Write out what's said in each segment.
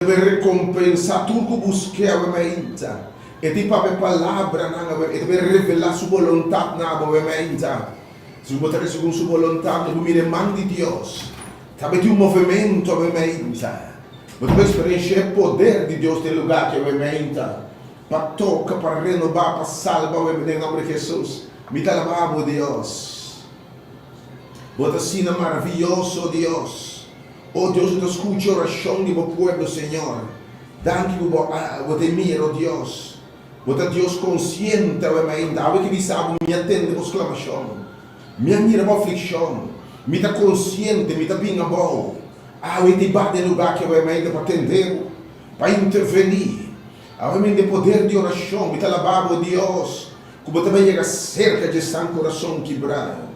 Debe rekompensá tur ku busk'é awe mainta. E tin papia palabranan awe, e ta bin revelá su boluntat na abo awe mainta. Si bo ta segun su boluntat, bo por mira e man di Dios. Ta bin tin un movementu awe mainta. Bo ta por eksperenshá e poder di Dios den e lugá aki awe mainta, pa toka, pa renobá, pa salba awe den nòmber di Hesus. Mi ta alabá bo, Dios. Bo ta asina maravioso, Dios. O Dios, bo ta skucha orashon di bo pueblo, Señor. Danki ku bo a bo ta e mira, o Dios. Bo ta Dios konsiente awe mainta. Awe ki bisa bo, mi a tende bo sklamashon. Mi a mira bo aflikshon. Mi ta konsiente, mi ta bin abou. Awe ta e bat den lugá aki awe mainta pa tende bo, pa intervení. Awe mainta e poder di orashon, mi ta alabá bo, Dios, ku bo ta bai yega serka dje san kurason kibrá.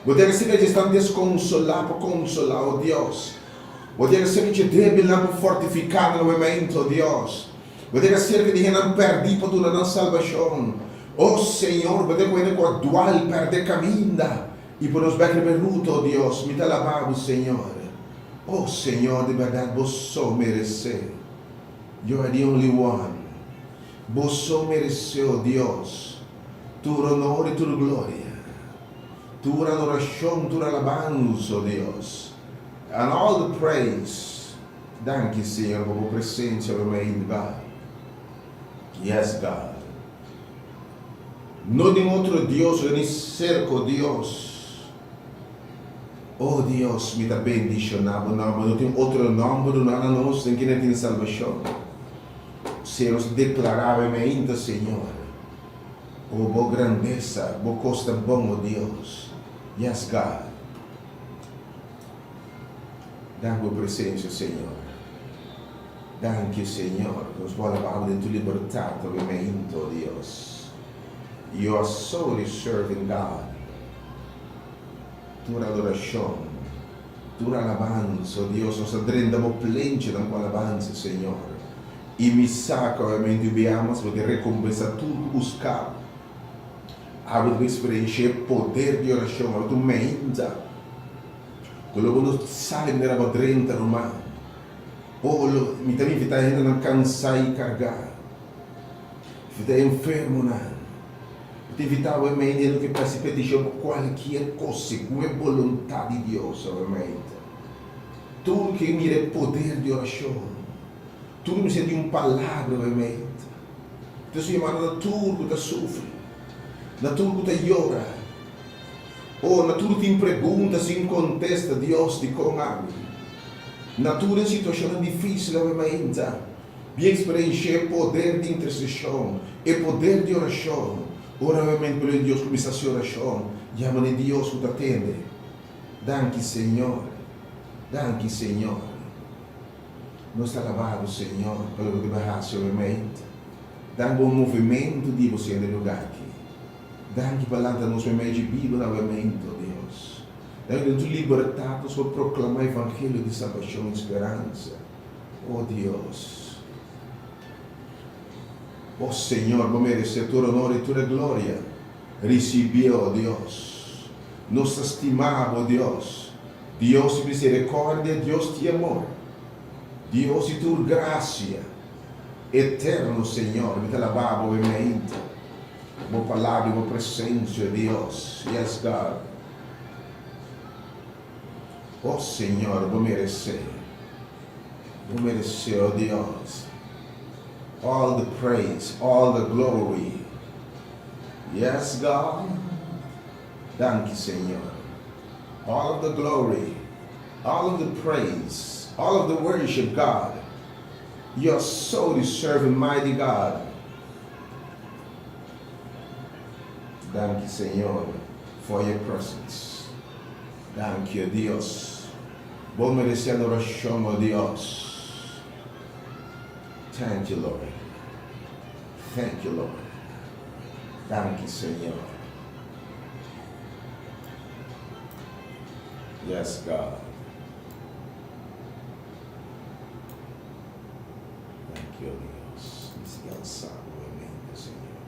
Bo debe ser dje esnan deskonsolá pa konsolá, o Dios. Bo debe ser dje débilnan pa fortifiká nan nuevamente, o Dios. Bo debe ser di hendenan pèrdí pa duna nan salbashon. O Señor, bo debe ku hende ku a dual pèrdè kaminda i pone nos bèk riba e ruta, o Dios. Mi ta alabá bo, Señor. O Señor, di bèrdat bo so meresé. You are the only one. Bo so meresé, o Dios, tur honor i tur gloria. Tur adoracion, tur alabansa, oh Dios. And all the praise. Danki, Señor, pa bo presencia lo mei ba. Yes, God. No tin otro Dios lo ni cerca, oh Dios. Oh Dios, mi ta bendiciona bo nomber. No tin otro nomber duna na nos den kende tin salbacion. Señor, nos declara awe meinta, Señor. O bo grandesa, bo kos ta bon, o Dios. Yes, God. Danki bo presencia, Señor. Danki, Señor, ku nos por alabá bo den tu libertat obviamente, o Dios. You are so deserving, God. Tur adorashon, tur alabansa, o Dios, nos ta drenta bo plenchinan ku alabansa, Señor. I mi sa ku obviamente bo amas bo ta rekompensá tur ku buska bo. Abo ta eksperenshá e poder di orashon, abo ta un meinta ku lo bo no sali manera bo a drenta ruman. O lo mi ta invitá hendenan kansá i kargá, invitá e enfermonan, mi ta invitá bo e meinta hende ku ta hasi petishon pa kualkier kos segun e boluntat di Dios, obviamente. Tur ke mira e poder di orashon. Tur mester di un palabra obviamente. Ta su yamada na tur ku ta sufri, na tur ku ta yora, o na tur tin pregunta sin kontesta, Dios, dikon ami? Na tur den situashonnan difisil obviamente, bi eksperenshia e poder di interseshon, e poder di orashon. Ora obviamente pueblo di Dios kuminsá hasi orashon, yama na e Dios ku ta tende. Danki Señor, danki Señor. Nos ta alabá bo, Señor, pa loke bo ta hasi obviamente. Danki pa bo movementu di bo siendo e lugá aki. Danki pa lanta nos meimei dje bibu na obviamente, oh Dios. Danki den tu libertat nos por proklamá evangelio di salbashon i speransa. Oh Dios. Oh Señor, bo meresé tur honor i tur e gloria. Risibié, oh Dios. Nos ta stimá bo, Dios. Dios di misericordia, Dios di amor, Dios di tur gracia, eterno Señor, mi ta alaba Bo obviamente, Bo palabra y Bo presencia, Dios, yes God. Oh Señor, Bo merece, Bo merece, oh Dios, all the praise, all the glory, yes God. Danki Señor. All of the glory, all of the praise, all of the worship God. You are so deserving mighty God. Danki Señor for your presence. Danki o Dios. Bo merece adoracion o Dios. Thank you Lord. Thank you Lord. Danki Señor. Yes God. Thank you Dios. Mi sigui alsa bo e mente Señor.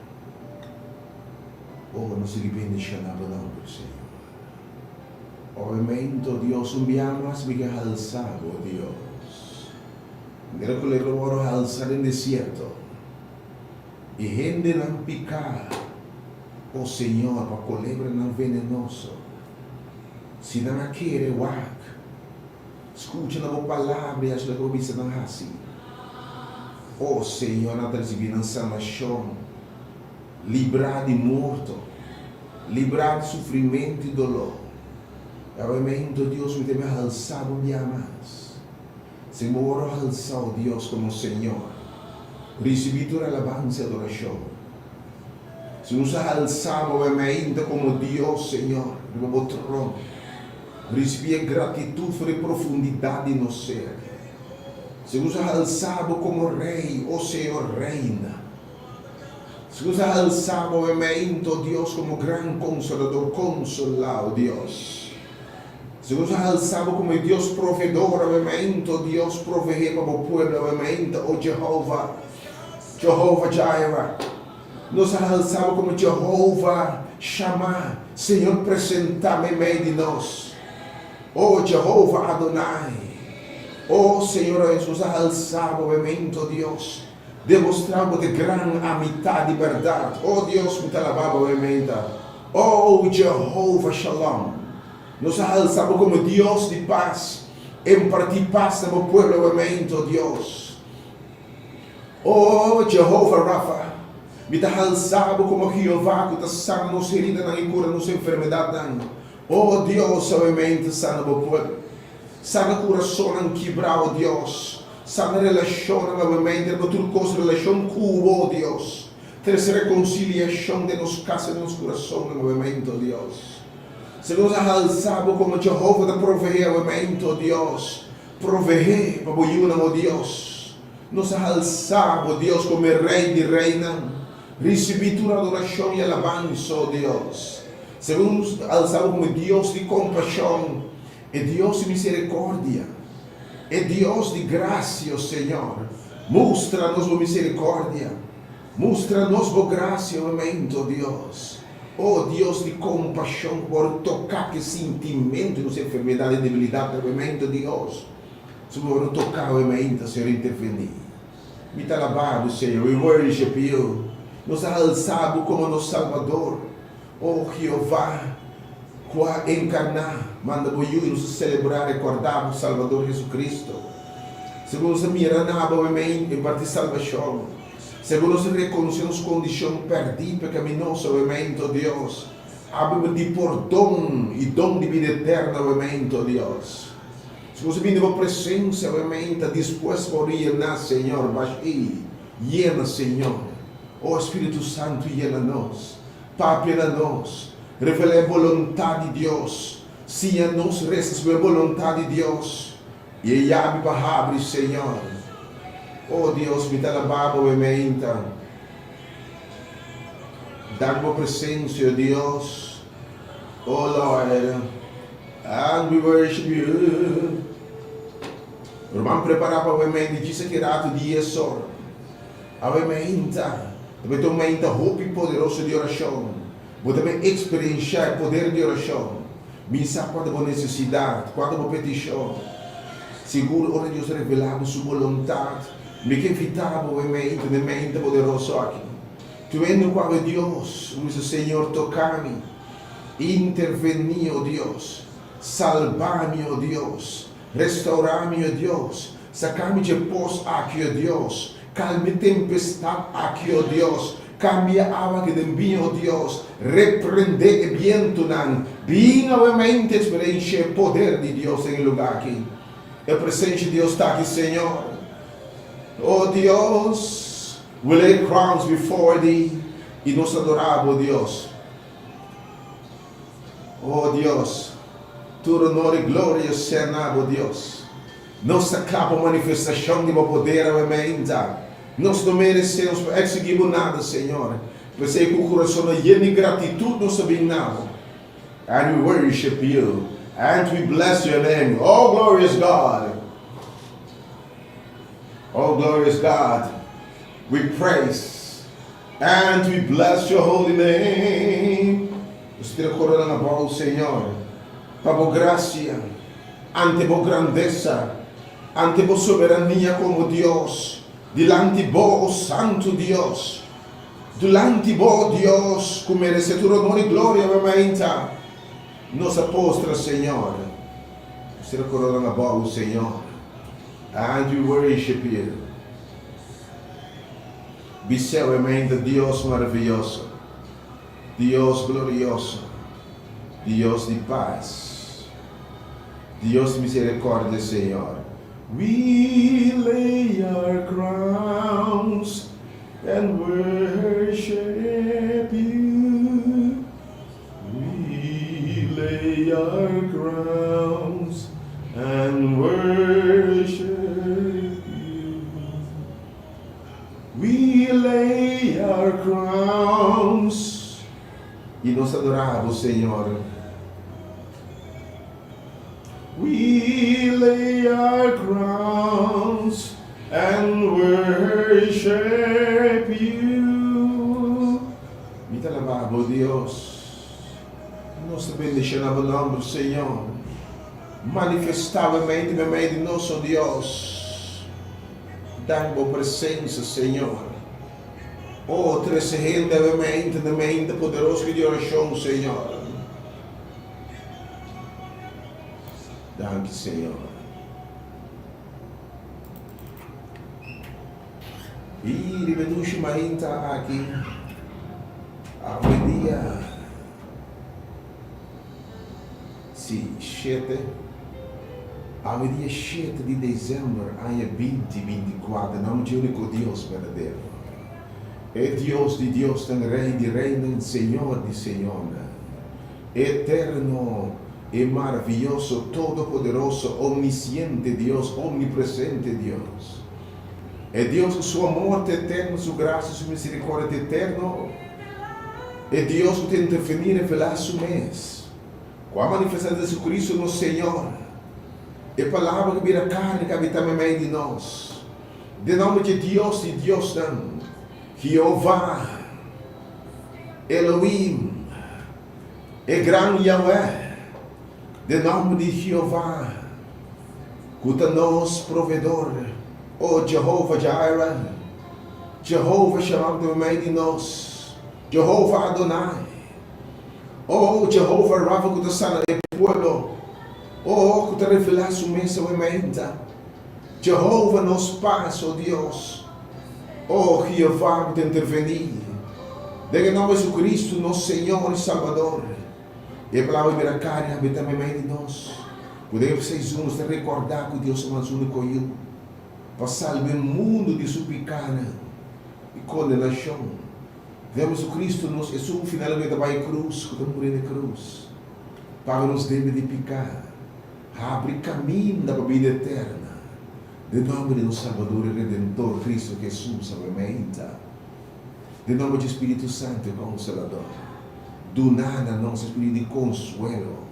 Oh nos sigui bendiciona bo nomber Señor. Obviamente oh Dios un bia mas mi ke halsa bo Dios. Manera ku lo wòrdu halsá den desierto, i hendenan piká, o Señor, pa kolebranan venenoso. Si nan a kere wak, skucha na bo palabra i hasi loke bo bisa nan hasi. O Señor, nan ta risibí nan sanashon, librá di morto, librá di sufrimentu i doló. Awe, Dios, mi ta bin halsá bo un bia mas. Si bo wòrdu halsá, o Dios, komo Señor, risibí tur alabansa i adorashon. Si nos a halsá bo mainta komo Dios, Señor, riba bo trono, risibí e gratitut for e profundidat di nos ser. Si nos a halsá bo komo Rei, o Señor, reina. Si nos a halsá bo mainta, o Dios, komo Gran Konsolador, konsolá, o Dios. Si nos a halsa bo komo e Dios proveedor awe mainta, o Dios, proveé pa bo pueblo awe mainta, o Jehova, Jehova Jireh. Nos a halsa bo komo Jehova Shammah, Señor presentá meimei di nos, o Jehova Adonai. O Señor awe nos a halsa bo awe mainta, o Dios, demostrá bo ta e gran amitá di bèrdat, o Dios, mi ta alabá bo awe mainta, o Jehova Shalom. Nos a halsa bo komo Dios di pas, impartí pas na bo pueblo awe mainta, Dios. O Jehova Rafa, mi ta halsa bo komo Jehová ku ta sana nos heridanan i kura nos enfermedatnan. O Dios, awe mainta sana bo pueblo. Sana kurasonnan kibrá, o Dios. Sana relashonnan awe mainta riba tur kos, relashon ku bo, o Dios. Trese rekonsiliashon den nos kas i den nos kurasonnan awe mainta, o Dios. Si nos a halsa bo komo Jehova ta proveé awe mainta, o Dios, proveé pa bo yunan, o Dios. Nos a halsa bo, Dios, komo e Rei di reinan. Risibí tur adorashon i alabansa, o Dios. Segun nos a halsa bo komo e Dios di kompashon, e Dios di miserikòrdia, e Dios di grasia, o Señor. Mustra nos bo miserikòrdia. Mustra nos bo grasia awe mainta, o Dios. O Dios di kompashon, ku por toká ku e sintimentu di nos enfermedat i debilidat awe mainta, Dios. Si bo por toká awe mainta, Señor, intervení. Mi ta alabá bo, Señor. We worship you. Nos a halsá bo komo nos Salbador. O Jehová, ku a enkarná, manda bo Yu i nos a selebrá, rekordá bo Salbador Jesucristo. Segun nos a mira na bo awe mainta, impartí salbashon. Segun nos a rekonosé nos kondishon pèrdí, pekaminoso awe mainta, o Dios, abo di pordon i don di bida eterno awe mainta, o Dios. Segun nos a bini bo presensia awe mainta, dispuesto pa ora yená, Señor, bashí, yena, Señor. O Spiritu Santu, yena nos. Papia na nos. Revelá e boluntat di Dios. Siña nos resa segun e boluntat di Dios. I e yabi pa habri, Señor. O Dios, mi ta alabá Bo mainta. Danki Bo presencia, Dios. O Lord, and we worship You. Ruman, prepará pa awe mainta djis aki ratu 10 or. Awe mainta, ta bai ta un mainta hopi poderoso di orashon. Bo ta bai eksperenshá e poder di orashon. Mi sa kua ta bo nesesidat, kua ta bo petishon. Sigur ora Dios revelá bo su boluntat, mi ke invitá bo awe mainta den mainta poderoso aki. Tuendo ku awe Dios, bo bisa, Señor, toka mi. Intervení, o Dios. Salba mi, o Dios. Restaurá mi, o Dios. Saka mi dje pos aki, o Dios. Kalma e tempestat aki, o Dios. Kambia awa aki den biña, o Dios. Reprendé e bientunan. Bin awe mainta eksperenshia e poder di Dios den e lugá aki. E presensia di Dios ta aki, Señor. O Dios, we lay crowns before Thee i nos adorá Bo, Dios. O Dios, tur honor i gloria sea na Bo, Dios. Nos ta kla pa manifestashon di Bo poder awe mainta. Nos no meresé, nos por eksigí Bo nada, Señor. P'esei ku kurasonnan yen di gratitut nos ta bin na Bo. And we worship You, and we bless Your name. Oh, glorious God. Oh, glorious God. We praise and we bless Your holy name. Nos tira korona na bo, Señor, pa bo grasia, ante bo grandesa. Ante bo soberania komo Dios, dilanti bo, o Santu Dios, dulanti bo, o Dios, ku meresé tur honor i gloria awe mainta, nos a postra, Señor. Nos tira koronan abou, Señor, and we worship you. Bis'é awe mainta, Dios maraviyoso, Dios glorioso, Dios di pas, Dios di misericordia, Señor. We lay our crowns and worship you. We lay our crowns and worship you. We lay our crowns i nos adorá bo, Señor. We lay our crowns and worship you. Mi ta alabá bo, Dios. Nos ta bendishoná bo nòmber, Señor. Manifestá bo medio meimei di nos, o Dios. Dan bo presensia, Señor. O, trese hende awe mente na mente poderoso di orashon, Señor. Danki, Señor. I riba e dushi mainta aki, awe dia. Sí, shete. Awe dia shete di desèmber aña binti 24, nòmber dje úniko Dios berdadero, e Dios di diosnan, Rei di reinan, Señor di señornan, Eterno, e maravioso, todopoderoso, omnisiente Dios, omnipresente Dios, e Dios ku su amor ta eterno, su grasia, su misericordia ta eterno, E Dios ku ta intervení revelá Su mes, ku a manifestá den Jesucristo nos Señor, e Palabra ku bira karni ku habitá meimei di nos. Den nòmber dje Dios di diosnan, Jehová, Elohim, e gran Yahweh, den nòmber di Jehová, ku ta nos Proveedor, o Jehová Jireh, Jehová Shalom ta meimei di nos, Jehová Adonai, o Jehová Rafa ku ta sana e pueblo, o ku ta revelá su mes awe mainta, Jehová nos pas, o Dios, o Jehová ku ta intervení, den e nòmber Jesucristo nos Señor i Salbador. E palabra bira karni habitá meimei di nos. Ku den e seisun nos ta rekordá ku Dios a manda su úniko Yu pa salba e mundu di su pikánan i kondenashon. Den Jesucristo nos, esun ku finalmente ta bai e krus, ku ta muri na e krus, paga nos debe di piká, habri kaminda pa bida eterna. Den nòmber di nos Salbador i Redentor, Cristo Jesus, awe meinta. Den nòmber dje Spiritu Santu e Konsolador, duna na nos e spiritu di konsuelo,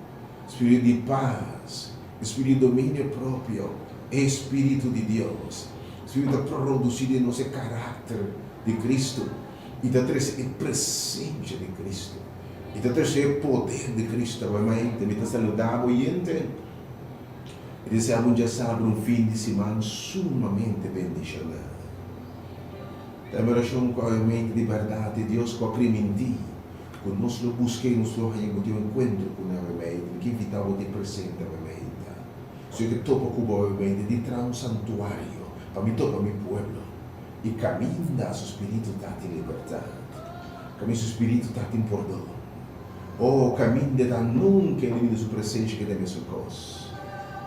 spiritu di pas, e spiritu di dominio propio, e spiritu di Dios. Spiritu ta produsí den nos e karakter di Kristu i ta trese e presensia di Kristu i ta trese e poder di Kristu. Awe mainta mi ta saludá bo oyente i deseá bo un djasabra, un fin di siman sumamente bendishoná. Ta e orashon ku awe mente di bèrdat e Dios ku a primintí ku nos lo busk'é i nos lo haña ku tin un enkuentro ku n'e awe mente. Mi ke invitá bo tin presente awe mente. Si yo ke topa ku bo awe mente, di traha un santuario pa mi topa mi pueblo i kaminda su spiritu ta tin libertat, kaminda su spiritu ta tin pordon. Oh, kaminda ta nunka e limita su presensia keda mesun kos.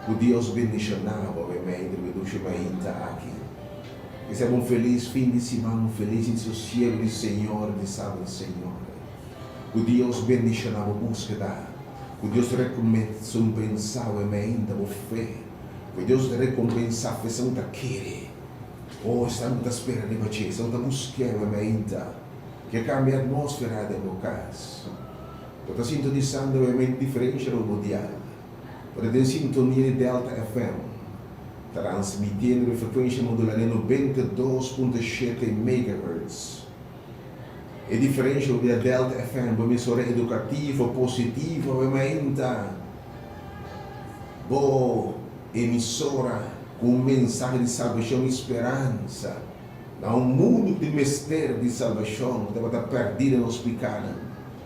Ku Dios bendishoná bo awe mente riba e dushi mainta aki. Ke sea un felis fin di siman, un felis i sosiego di Señor di Sabado Señor. Ku Dios bendishoná bo búskeda, ku Dios rekompensá bo mainta bo fe, ku Dios rekompensá fe esun ku ta kere, oh esnan ku ta spera riba dje, esun ku ta busk'é bo mainta, ke kambia atmósfera den bo kas. Bo ta sintonisando e mente diferensha riba bo dial. Bo ta den sintonia di Delta FM. Transmitiendo riba frekuensha modulá den 92.7 megahertz. E diferensha bo bira Delta FM, bo emisora edukativo, positivo, awe mainta. Bo emisora. ku un mensahe di salbashon i speransa na un mundu ku tin mester di salbashon, ku tabata pèrdí den nos pikánan.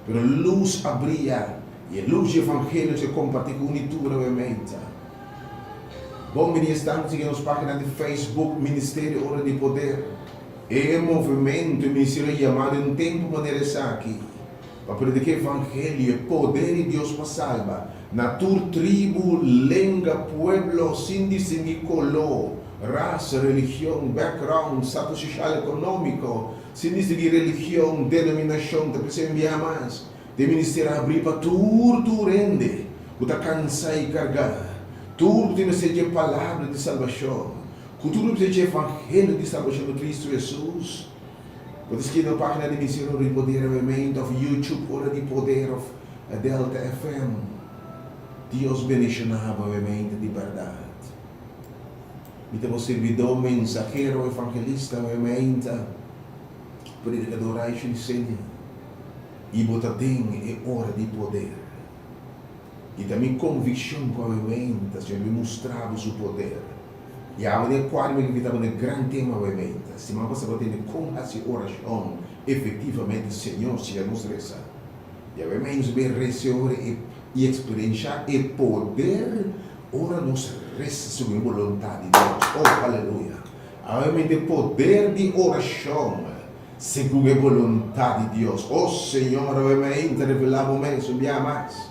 Pero lus a bria, i e lus di evangelio nos ke kompartí ku un i tur awe meinta. Bon bini esnan ku sigui nos página di Facebook Ministerio Ora di Poder. E movementu, e ministerio yamá den un tempu manera esaki pa prediká evangelio, e poder di Dios pa salba, na tur tribu, lenga, pueblo, sin distinguí koló, rasa, religion, background, status soshal ekonómiko, sin distinguí religion, denominashon, ta p'esei un biaha mas, e ministerio a habrí pa tur tur hende ku ta kansá i kargá, tur ku tin mester dje palabra di salbashon, ku tur ku mester dje evangelio di salbashon di Kristu Hesus. Bo ta skirbi na página di Ministerio Ora di Poder Awemente òf YouTube Ora di Poder òf Delta FM. Dios bendishoná bo awemente di bèrdat. Mi ta bo sirbidó, mensahero, evangelista awemente, predikador Raisho Licenia, i bo ta den e ora di poder. I ta mi konvikshon ku awemente Señor bin mustra bo su poder. I awe den e kuadro mi ke kita bo na e gran tema awemente. Siman pasá bo a tende kon hasi orashon efektivamente, Señor siña nos resa. I awe nos bin resa ora e i eksperenshá e poder ora nos resa segun e boluntat di Dios. Oh, aleluya! Awe e poder di orashon segun e boluntat di Dios. Oh, Señor, awe ta revelá bo mes un biaha mas.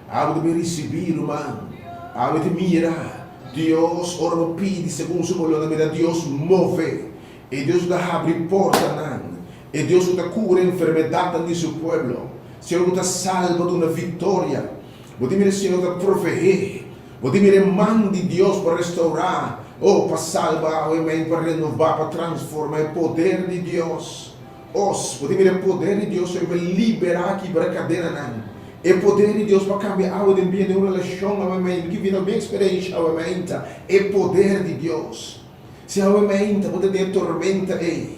Awe ta bin risibí, ruman. Awe ta mira Dios ora bo pidi segun su boluntat, mira Dios move. E Dios ku ta habri portanan. E Dios ku ta kura enfermedatnan di su pueblo. Señor ku ta salba duna viktoria. Bo tin mira Señor ta proveé. Bo tin mira e man di Dios pa restourá, oh, pa salba, amen, pa renobá, pa transformá, e poder di Dios. Os, bo tin mira e poder di Dios pa liberá, kibra kadenanan. E poder di Dios pa kambia awe den bia den un relashon, amen, mi ke bira mi eksperensha, amen, ta e poder di Dios. Si awe mainta bo ta den e tormenta ei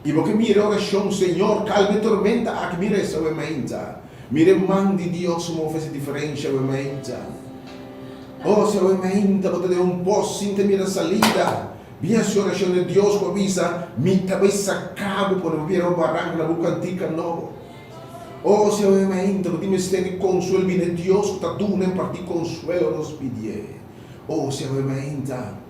i bo ke mira orashon, Señor, kalma e tormenta aki, mira es awe mainta. Mira e man di Dios move hasi diferensha awe mainta. Oh, si awe mainta bo ta den un pos sin ta mira salida, bin hasi orashon na Dios ku a bisa, Mi ta bai saka bo pone bo bira bo baranka na bo kantika nobo. Oh, si awe mainta bo tin mester di konsuelo, bin na Dios ku ta duna en parti konsuelo nos pidié. Oh, si awe mainta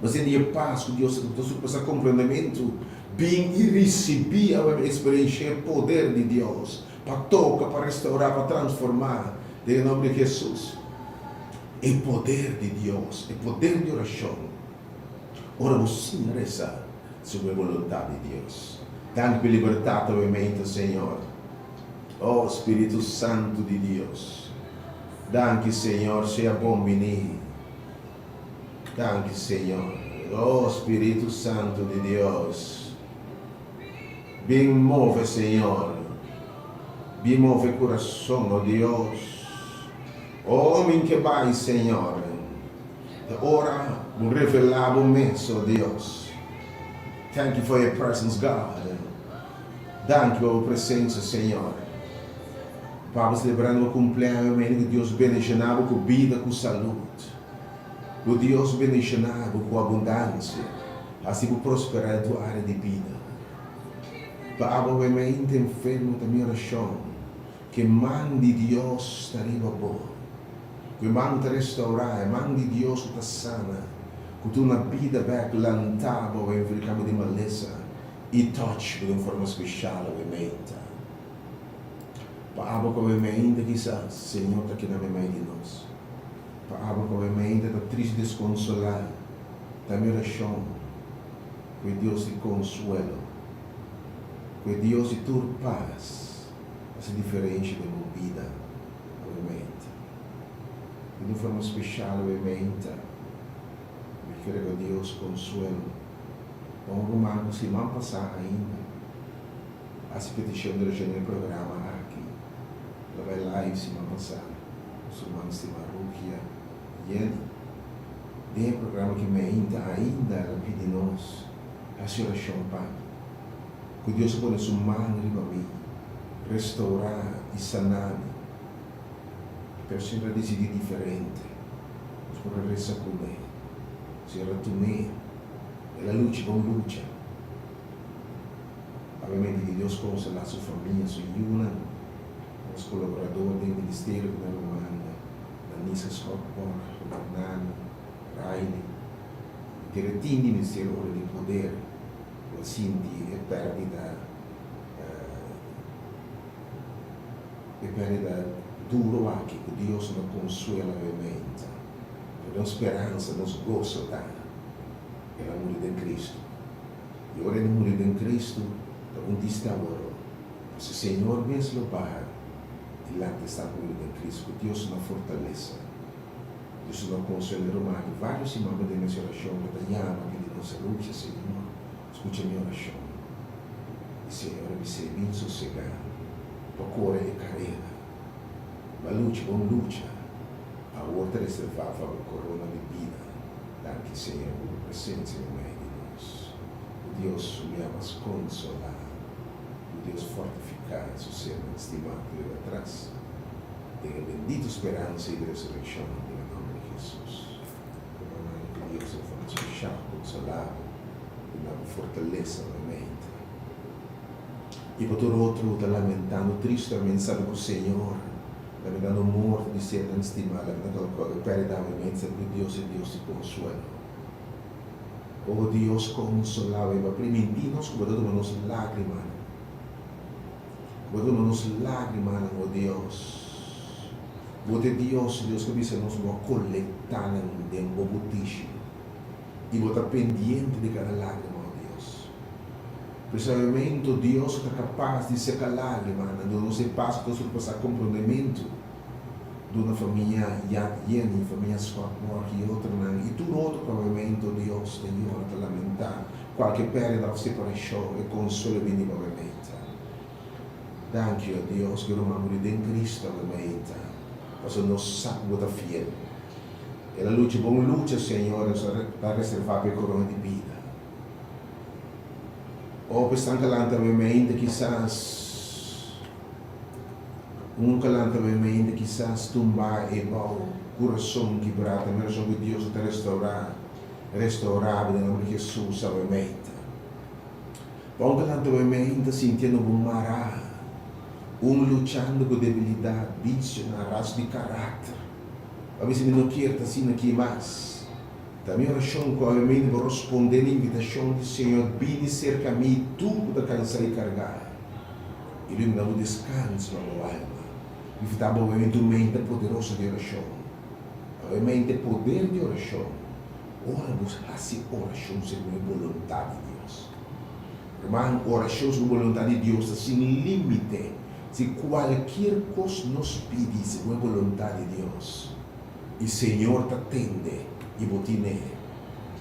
Nos tin di e pas ku Dios ta surpasá komprendementu. Bin i risibí awe eksperenshá e poder di Dios pa toka, pa restourá, pa transformá den e nòmber di Hesus. E poder di Dios, e poder di orashon, ora bo siña resa segun e boluntat di Dios. Danki pa e libertat awe meinta, Señor. Oh, Spiritu Santu di Dios, danki, Señor, sea bon bini. Danki Señor. Oh Spiritu Santu di Dios. Bin move Señor. Bin move kurason oh Dios. Oh min ke bai Señor. Ta ora bo revelá bo mes oh Dios. Thank you for your presence God. Danki pa bo presensia Señor. Pa bo selebrando bo kumpleaño mene ku Dios bendishoná bo ku bida ku salud. Ku Dios bendishoná bo ku abundansia, hasi bo prosperá den tur área di bida. Pa abo mente enfermo ta mi orashon ku e man di Dios ta riba bo, ku e man ku ta restourá, e man di Dios ku ta sana, ku duna bida bèk, lantá bo awe enfrentá bo di malesa i touch bo den un forma speshal awe mente. Pa abo ku awe mainta kisas Señor ta keda meimei di nos. Pa abo ku awe mainta ta trist deskonsolá, ta mi orashon ku e Dios di konsuelo, ku e Dios di tur pas hasi diferensha den bo bida awe mainta. Di un forma speshal awe mainta mi kere ku Dios konsuelo pa un ruman ku siman pasá ainda Hasi petishon di orashon den e programa aki. Lo bai live siman pasá ku su ruman stima Rugia Jenny. Den e programa ki meinta ainda el a pidi nos hasi orashon pa mi. Ku Dios a pone su man riba mi, restourá i saná mi. Pero Señor a disidí diferente. Nos por a resa kuné. Señor a tum'é. El a lucha bon lucha. Obviamente di Dios consola su famia, su yunan, nos colaborador den ministerio cu nan ruman Danisa Schotborg, Nano, Riley, y tur e team di Ministerio Ora di Poder cu a sinti e perdida e perdida duro aki cu Dios no consuela obviamente, pero nos speransa, nos goso ta el a muri den Cristo. I ora el muri den Cristo, ta un dista awor. Pasobra Señor mes lo baha i lanta esnan ku muri den Cristo, ku Dios na fortalesa. Dios lo konsuela e ruman aki. Varios siman bo den mesi orashon, bo ta yama pidi nos lucha, Señor, skucha mi orashon. I Señor a bis'é, Bin sosegá, bo a kore e kareda, bo a lucha bon lucha, awor ta reservá pa bo korona di bida. Danki Señor pa bo presencia den mei di nos. Ku Dios su miamas consola, ku Dios fortifica su sernan stima ku riba atras den e bendito speransa y di resurreccion den e nomber di Jesus. Hermanonan ku Dios den forma special consola bo, duna bo fortalesa nuevamente. Y pa tur otro ku ta lamentando tristemente sabi ku Señor Lamentando morto di sernan stimá, lamentando kualke pèrdida obviamente, sabi ku Dios e Dios di konsuelo. O Dios, konsolá bo pa primintí nos ku bo ta tuma nos lágrimanan. Ku bo ta tuma nos lágrimanan, o Dios. Bo ta e Dios, Dios ku a bisa nos bo a kolektá nan den bo butishi i bo ta pendiente di kada lágrima, o Dios. Precisamente Dios ta kapas di seka lágrimanan, duna nos e pas ku ta surpasá komprondementu, duna famia Yat Yeni, famia Scott Borg i otronan, i tur otro probablemento Dios ta yora, ta lamentá kualke pèrdida òf separashon, e konsuelo bini pa bo meta. Danki, o Dios, ku e ruman muri den Cristo awe meta, pasobra nos sa ku bo ta fiel. El a lucha bon lucha, Señor, nos ta reservá pa e korona di bida. Hopi esnan ka lanta mi mente kisas Un ka lanta mi mente kisas tumba e bou kurason kibrá ta mi rason ku Dios ta restaurá restaurá bo den nomber di Jesus awe mente Pa un ka lanta mi mente sintiendo bo mará un luchando ku debilidat bisionan ras di karakter Pa mi si mi no kier ta asina aki mas. Ta mi orashon ku awe bo rospondé na invitashon di Señor, Bini serka mi, tur ku ta kansá i kargá, i lo mi da bo deskanso na bo alma. Invitá bo awe un mente poderoso di orashon. Awe mente poder di orashon, ora bo hasi orashon segun e boluntat di Dios. Ruman, orashon segun boluntat di Dios ta sin límite. Si kualkier kos nos pidi segun e boluntat di Dios, I Señor ta tende i bo tine.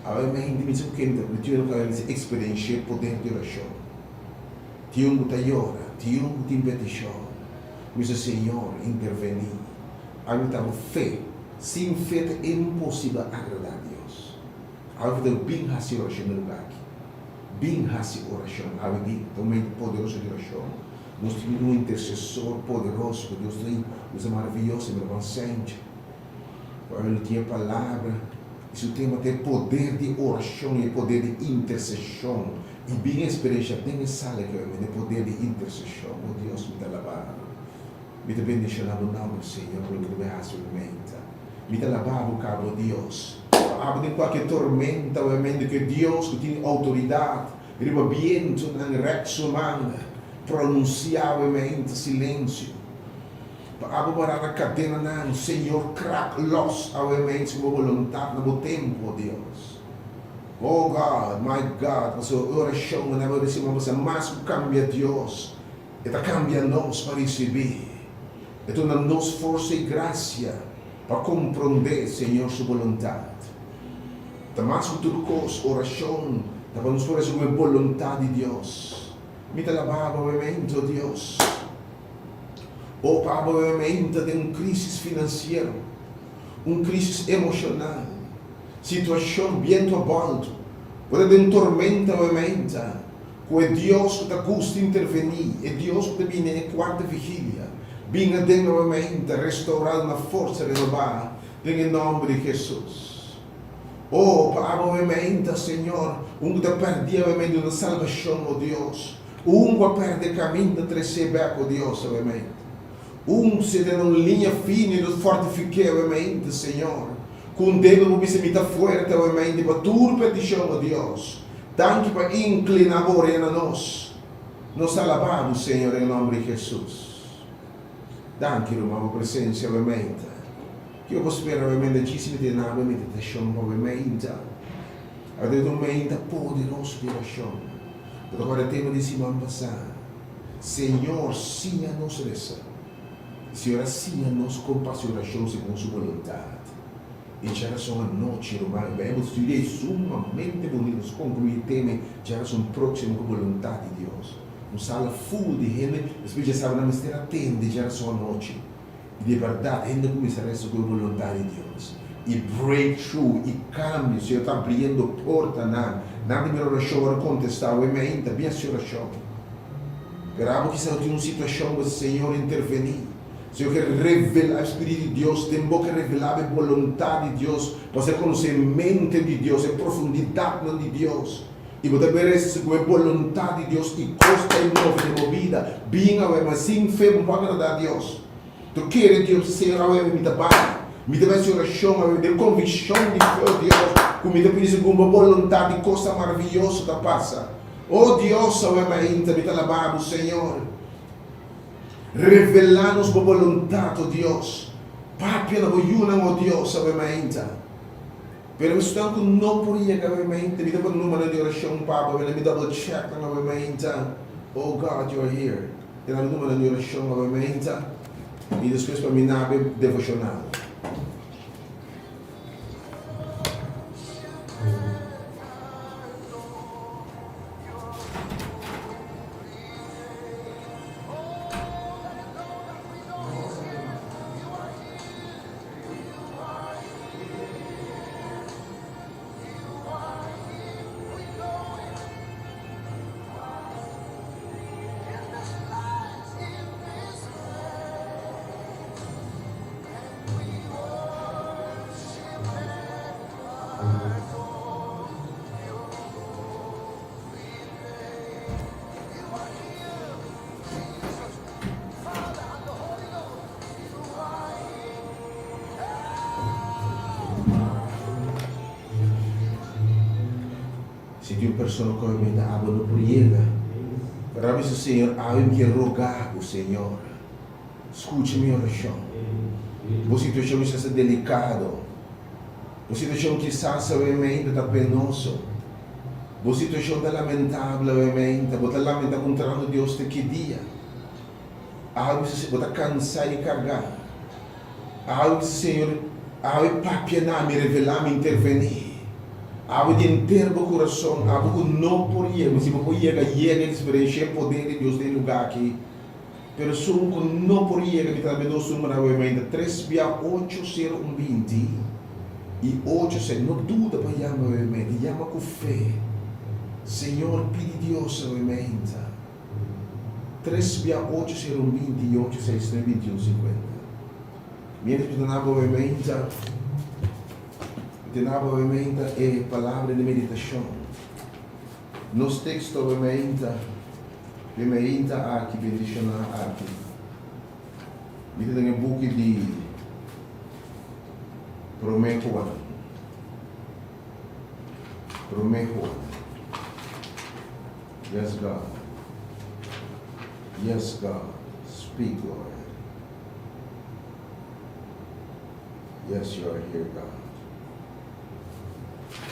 Awe mi hende mi sa ku ken ta, mi tin un ku a mester eksperenshia e poder di orashon. Tin un ku ta yora, tin un ku tin petishon. Mi bisa, Señor, intervení. Awe mi ta bo fe. Sin fe ta imposibel agradá Dios. Awe mi ta bin hasi orashon na e lugá aki. Bin hasi orashon. Awe bin. Ta un momento poderoso di orashon. Nos tin un intersesor poderoso ku Dios tin, nos ta maravioso, mi ruman Sencho. Ku el tin e palabra i su tema ta e poder di orashon i e poder di interseshon. I bin eksperensha den e sala aki awe, e poder di interseshon. O Dios, mi ta alabá Bo. Mi ta bendishoná Bo nòmber, Señor, pa loke Bo a hasi awe meinta. Mi ta alabá Bo kaba, o Dios. Pa abo den kualke tormenta awe meinta ku e Dios ku tin outoridat Riba bientunan rèk su man, pronunsiá wemente silensio. Pa abo bará na kadenanan, Señor, krak lòs awemente segun bo boluntat na bo tempu, o Dios. O God, my God, pasobra e orashon ku nan a risibí bo sa mas ku kambia Dios, e ta kambia nos pa risibí. E ta duna nos forsa i grasia pa komprondé Señor su boluntat. Ta mas ku tur kos, orashon ta pa nos por resibi e boluntat di Dios. Mi ta laba bo mente, o Dios. O pa bo mente den un krisis finansiero, un krisis emoshonal, situashon bientu a bòltu, bo ta den un tormenta bo mente, ku e Dios ku ta gusta intervení, e Dios ku ta bini den e kuarta vigilia, bin aden na bo mente, restourá, duna forsa, renobá, Den e nòmber di Hesus. Oh, pa abo awe meinta, Señor, un ku ta pèrdí awe meinta duna salbashon, o Dios. Un ku a pèrdè kaminda tres'é bèk, o Dios, awe meinta. Un ku seta na un liña fini, nos fortifik'é awe meinta, Señor. Ku un dedo bo bisa mi ta fuerte awe meinta pa tur petishon, o Dios. Danki pa inkliná bo orea na nos. Nos ta alabá bo, Señor, den nòmber di Hesus. Danki, ruman, bo presensia awe meinta. Kiko bo spera awe meinta? Djis mi tene awe meditashon pa awe meinta. Awe ta un meinta poderoso di orashon. Bo ta kòrda e tema di siman pasá, Señor, siña nos resa. Señor a siña nos kon pa hasi orashon segun Su boluntat. I djarason anochi, ruman, e Bijbel studio ei sumamente bunita. Nos konkluí e tema ei djarason próksimo ku boluntat di Dios. Un sala ful di hende, despues dje saba nan mester a tende djarason anochi. I di bèrdat hende a kuminsá resa ku e boluntat di Dios. I breakthrough, i kambio, Señor ta abriendo portanan. Nan di mira orashon ora kontestá, Wei mi ainda bin hasi orashon. Pero abo kisas bo tin un situashon ku Señor intervení. Señor ke revelá, e Spiritu di Dios den bo ke revelá bo e boluntat di Dios, bo haser konosé e mente di Dios, e profundidatnan di Dios. I bo ta merese ku e boluntat di Dios i kos ta e move den bo bida. Bin awe, ma sin fe bo no por agradá Dios. To kere Dios, Señor, awe mi ta bai. Mi ta bai hasi orashon awe den konvikshon di fe, o Dios, ku mi ta pidi segun bo boluntat i kosnan maravioso ta pasa. O Dios, awe mainta mi ta alabá bo, Señor. Revelá nos bo boluntat, o Dios. Papia na bo yunan, o Dios, awe mainta. Pero esnan ku no por yega awe mainta, mi ta pone numernan di orashon pa bo, mi double check nan awe mainta. Oh God, you are here. Te nan numernan di orashon awe mainta i despues pa mi nabe devoshonal. Si tin un persona ku ami ta abo no por yega, pero a bisa, Señor, awe mi ke roga bo, Señor, skucha mi orashon. Bo situashon kisas ta delikado, bo situashon kisas awe meinta ta penoso, bo situashon ta lamentabel awe meinta, bo ta lamenta puntrando Dios te ki dia. Awe bisa si bo ta kansa i kargá. Awe bisa Señor, awe papia na mi, revelá mi, intervení. Awe di henter bo kurason, abo ku no por yega, si bo por yega, yega i eksperenshá e poder di Dios den e lugá aki. Pero esun ku no por yega, mi ta dame dos numero awe mainta, tres bia ocho sero un binti i ocho seis. No duda pa yama awe mainta, yama ku fe. Señor, pidi Dios awe mainta. Tres bia ocho sero un 20 i ocho seis nuebe 21 sinkuenta. Mientras mi ta na bo meinta, mi ta na bo meinta e palabra di meditashon. Nos teksto bo meinta, e meinta aki bendishoná aki. Mi ta den e buki di Promé Juan. Promé Juan. Yes God Yes God Speak Lord Yes you are here God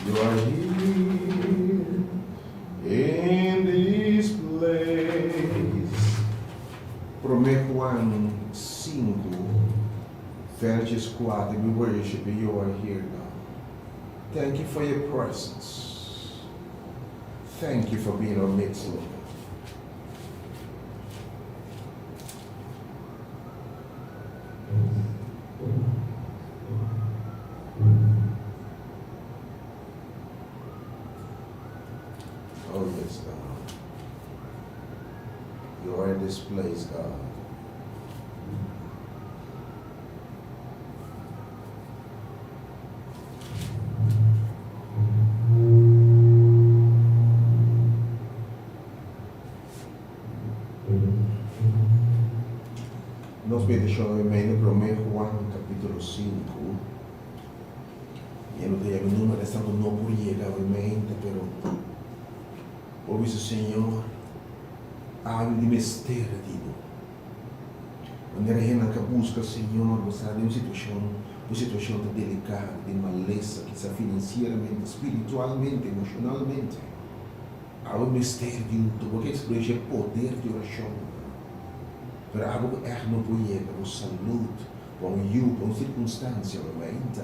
You are here in this place Prome Juan 5 verses 4 We worship you, you are here God Thank you for your presence Thank you for being our midst, Lord. Oh, yes, God. You are in this place, God. Nos petishon e mei na Promé Juan kapítulo sinku. Mi a nota yami number esnan ku no por yega awe meinta, pero bo bisa, Señor, ami di mester di bo. Manera hendenan ka buska Señor, bo sa den un situashon, bo situashon ta delikado, den malesa, kisa finansieramente, spiritualmente, emoshonalmente. Abo mester di un bo ke eksperensia e poder di orashon, pero abo ku ègt no por yega bo salud, pa un yu, pa un sirkunstansia, bo mainta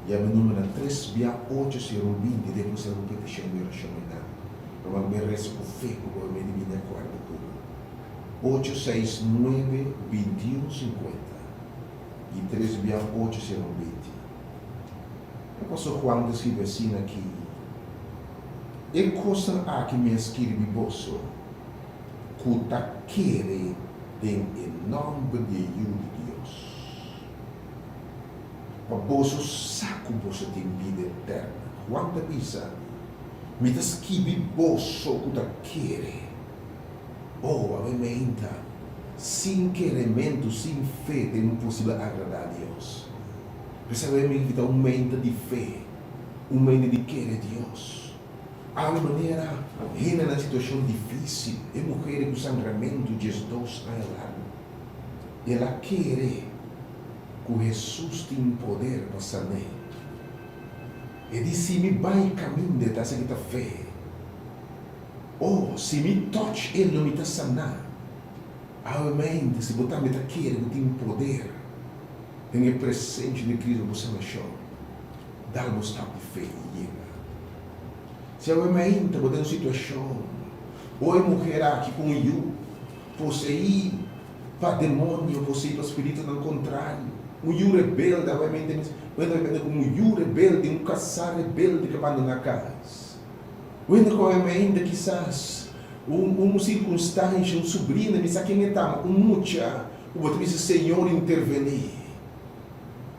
yama e numbernan tres bia ocho sero 20 den bo ser un petishon di orashon einan. Bo a resa ku fe ku bo a medi bini akuerdo ku bo. Ocho seis nuebe 21 50 i tres bia ocho sero 20. Apòstel Juan ta skirbi asina aki, E kosnan aki mi a skirbi boso ku ta kere den e nòmber di e Yu di Dios, pa boso sa ku boso tin bida eterno. Juan ta bisa, Mi ta skibi boso ku ta kere. Oh, awe meinta, sin kerementu, sin fe ta imposibel agradá Dios. P'esei awe mi ta un meinta di fe, un meinta di kere Dios. Awe manera hende na situashon difísil, e muher ku sangramentu 12 aña largu, el a kere ku Hesus tin poder pa san'é. E di, Si mi bai kaminda e ta hasi ki ta fe. Oh, si mi touch e lo mi ta saná. Awe mainta, si bo tambe ta kere ku tin poder den e presensia di Cristo pa bo sanashon, dal bo stap di fe i yega. Si awe mainta bo den un situashon, o e muher aki ku un yu poseí pa demonio, poseí pa spiritunan kontrario, un yu rebelde, awe mainta mi ta papia ku un yu rebelde, un kasá rebelde ku a bandoná kas. Wende ku ami ainda kisas un un sirkunstansha, un subrina, mi sa ken e ta, ma un mucha ku bo ta bisa Señor intervení.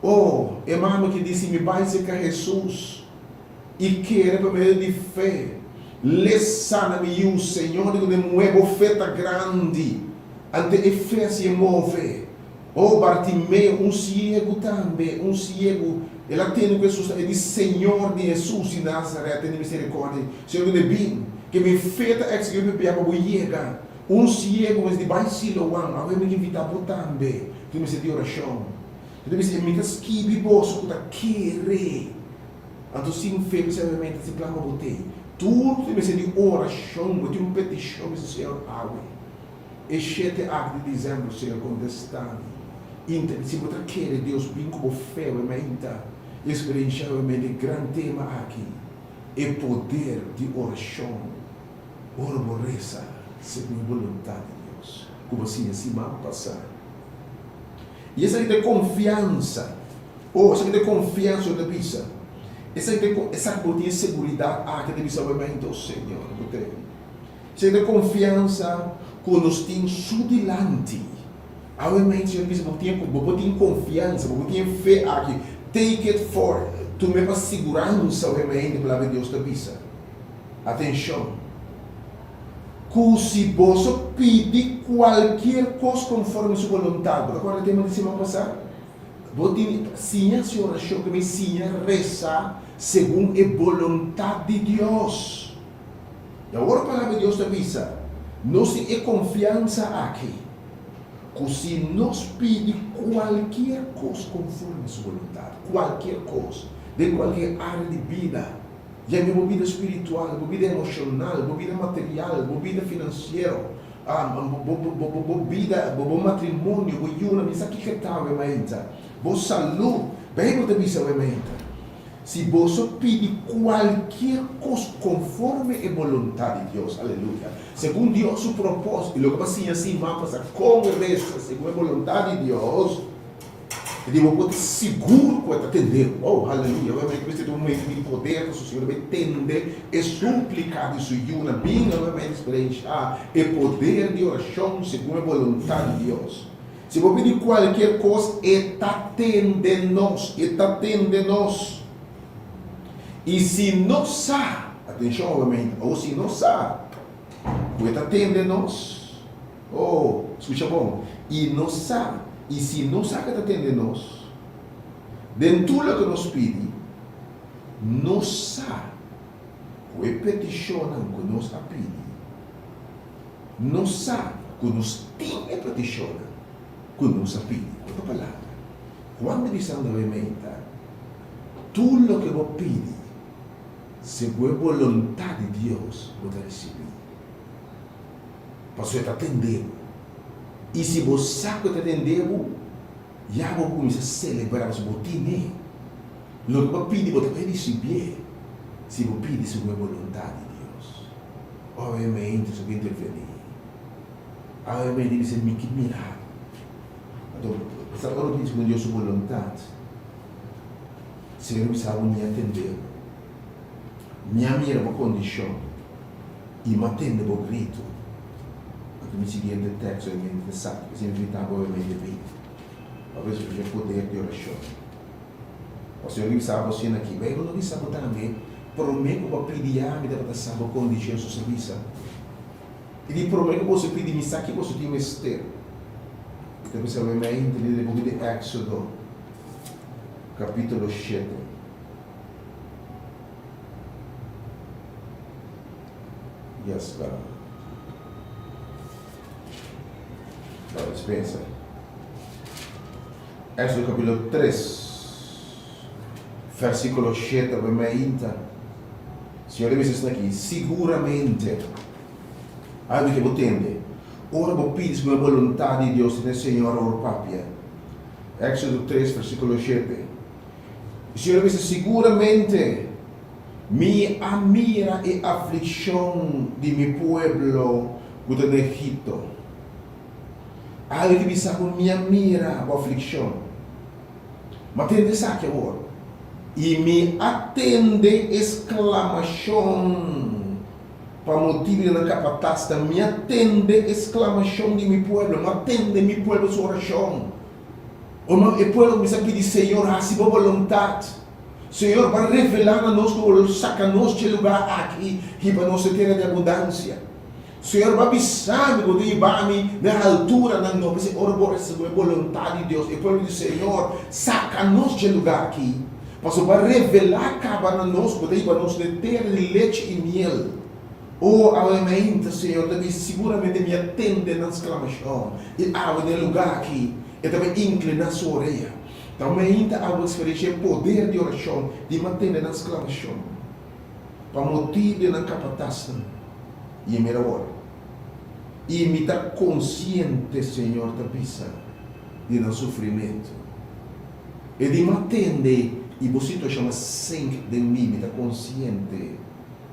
Oh, e mama ki disi mi bai serka Hesus i kere pa medio di fe l'e sana mi yu. Señor di ku den muhé bo fe ta grandi, ante e fe a siña move. Oh, Bartimeo, un siegu tambe, un siegu, el a tende ku Hesus ta, e di, Señor di Hesus di Nazaret, tene misericordia di mi. Señor ku debí ke mi fe ta eksigí mi pia pa bo yega. Un siegu mes di bai Siloam, awe mi invitá bo tambe, tin mester di orashon. E ta bisa, Mi ta skibi boso ku ta kere. Anto sin fe, p'esei si plan pa bo tei. Tur ku tin mester di orashon, bo tin un petishon, bisa, Señor, awe. E shete aki di dizembro Señor kontestá mi inta si bo ta kere Dios bin ku bo fe we meinta i eksperenshá we mente e gran tema aki e poder di orashon ora bo resa segun e boluntat di Dios ku bo siña siman pasá i esaki ta e konfiansa oh esaki ta e konfiansa ku ta bisa esaki ta esaki bo tin e seguridat aki ta bisa we meinta oh Señor bo ten. Señor ta konfiansa ku nos tin Su dilanti. Awe mei Señor bisa bo tin bo por tin konfiansa, bo por tin e fe aki. Take it for, tum'e pa siguransa awe mei di palabra di Dios ta bisa. Atenshon! Ku si boso pidi kualkier kos konforme Su boluntat, bo ta kòrda e tema di siman pasá? Bo tin siña hasi orashon, ke mei siña resa segun e boluntat di Dios. I awor Palabra di Dios ta bisa, Nos tin e konfiansa aki, ku si nos pidi kualkier kos konforme Su boluntat, kualkier kos, den kualkier área di bida, yami bo bida spiritual, bo bida emoshonal, bo bida material, bo bida finansiero, bo bida, bo matrimonio, bo yunan, mi sa kiko ta awe mainta, bo salú, Beibel ta bisa awe mainta. Si boso pidi kualkier kos konforme e boluntat di Dios, aleluya, segun Dios su propósito, i loke bo a siña siman pasá kon resa segun e boluntat di Dios, e di bo por ta sigur ku e ta tende bo. Oh, aleluya! Obviamente mester ta un momento di poder pasobra Señor ta bai tende e súplika di su yunan. Bin obviamente eksperenshá e poder di orashon segun e boluntat di Dios. Si bo pidi kualkier kos, e ta tende nos, e ta tende nos. I si nos sa, atenshon obviamente, o si nos sa ku e ta tende nos, oh, skucha bon, I nos sa, i si nos sa ku e ta tende nos, den tur loke nos pidi, nos sa ku e petishonnan ku nos a pidi, nos sa ku nos tin e petishonnan ku nos a pidi. Ku otro palabra, Juan ta bisando awe meinta, Tur loke bo pidi segun e boluntat di Dios, bo ta risibí. Pasobra e ta tende bo. I si bo sa ku e ta tende bo, ya bo kuminsá selebrá pasobra bo tin'é. Loke bo a pidi bo ta bai risibié si bo pidi segun e boluntat di Dios. Obviamente esaki a intervení. Obviamente bisa mi ki mira. Anto sa ora bo pidi segun Dios su boluntat, Señor a bisa bo mi a tende bo. Mi a mira bo kondishon i mi a tende bo gritu. Anto mi siguiente teksto obviamente ta esaki, p'esei mi invitá bo obviamente bin pa bo escucha e poder di orashon. O Señor bisa bo asina aki, Bijbel no bisa bo tambe, Promé ku bo a pidi ya, mi tabata sa bo kondishon, Jesús a bisa. I di promé ku boso pidi, mi sa ki boso tin mester. I ta bisa bo mei intendí den buki di Éksodo, kapítulo shete. Yes, God. No, dispensa. Éxodo capítulo 3, versículo 7 awe mainta. Señor a bisa esaki aki, Siguramente, algu ke bo tende, ora bo pidi segun e boluntat di Dios, tende Señor awor papia. Éxodo 3, versículo 7. E Señor a bisa, Siguramente, mi a mira e aflikshon di mi pueblo ku ta na Egipto. Awe di bisa ku mi a mira bo aflikshon. Ma tende esaki awor, i mi a tende e sklamashon pa motibu di nan kapatasnan, mi a tende e sklamashon di mi pueblo, mi a tende mi pueblo su orashon. Ora e pueblo kuminsá pidi, Señor, hasi bo boluntat. Señor, bo a revelá na nos ku bo lo saka nos dje lugá aki hiba nos e tera di abundansia. Señor bo a bisa mi, bo ta hiba mi na e alturanan no. P'esei ora bo resa ku e boluntat di Dios, e pueblo di Señor, saka nos dje lugá aki, pasobra bo a revelá kaba na nos ku bo ta hiba nos na e tera di lechi i miel. O, awe mainta, Señor ta bisa, siguramente mi a tende nan sklamashon, i awe den e lugá aki e ta bai inkliná su orea. Ta mainta awe bo eksperenshia e poder di orashon di mantene nan sklamashon. Pa motibu di nan kapatasnan. I e mira awor. I mi ta konsiente, Señor ta bisa, di nan sufrimentu. E di m'a tende i bo situashon a sink den mi, mi ta konsiente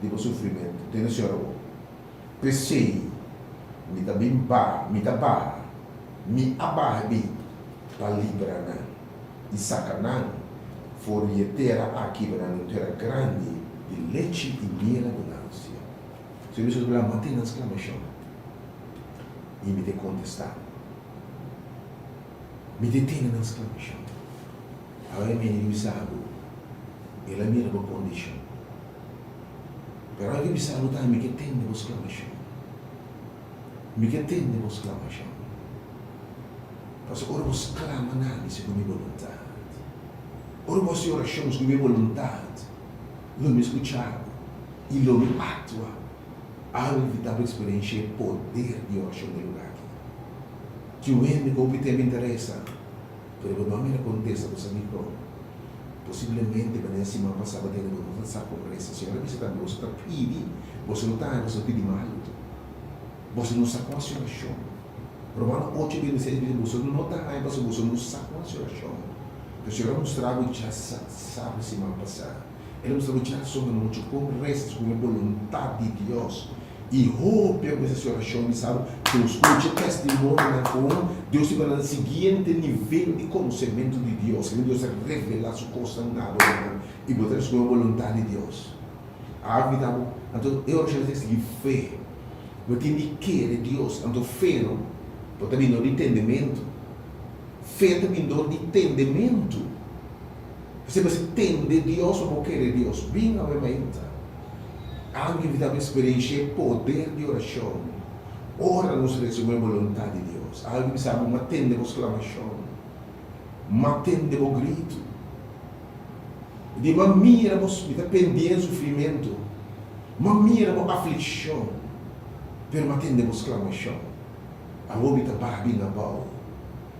di bo sufrimentu. Tende, Señor, awor. P'esei mi ta bin baha, mi ta baha, mi a baha bin pa libra nan i saka nan for di e tera aki pa nan un tera grandi di lechi i miel abundansia. Señor Jesús bla, Mantén nan sklamashon i mi te kontestá. Mi te tene nan sklamashon. Awe mi a bisa bo, el a mira bo kondishon. Pero awe bisa bo tambe, mi ke tende bo sklamashon. Mi ke tende bo sklamashon. Pasobra ora bo sklama na mi segun mi boluntat, ora bo hasi orashon segun mi boluntat, lo mi skucha bo i lo mi aktua. Awe invitá bo eksperenshia e poder di orashon den lugá aki. Tin un hende ku hopi tempu interesa, pero bo no a mira kontesta bo sa dikon. Posiblemente manera siman pasá bo tende bo no ta sa kon resa. Señor a bisa tambe, Boso ta pidi, boso no ta haña, boso ta pidi malu. Boso no sa kon hasi orashon. Romano ocho bintiseis bisa, Boso no ta haña pasobra boso no sa kon hasi orashon. Pero Señor a mustra bo djasabra siman pasá. El a mustra bo djason anochi kon resa segun e boluntat di Dios. I hopi a kuminsá hasi orashon bisa bo, Dios skucha e testimonionan kon Dios ta hiba nan siguiente nivel di konosementu di Dios. Kaminda Dios ta revelá su kosnan na bo ruman i bo ta resa segun e boluntat di Dios. A invitá bo, anto e orashon ta eksigí fe. Bo tin di kere Dios, anto fe no bo ta bin dor di tendementu. Fe ta bin dor di tendementu. P'esei bo mester tende Dios pa bo kere Dios. Bin awe mainta. Algu invitá bo eksperenshia e poder di orashon. Ora nos resa segun e boluntat di Dios, algu bisa bo, M'a tende bo sklamashon, m'a tende bo gritu. Di m'a mira bo, mi ta pendien sufrimentu, m'a mira bo aflikshon, pero m'a tende bo sklamashon. Awor mi ta baha bin abou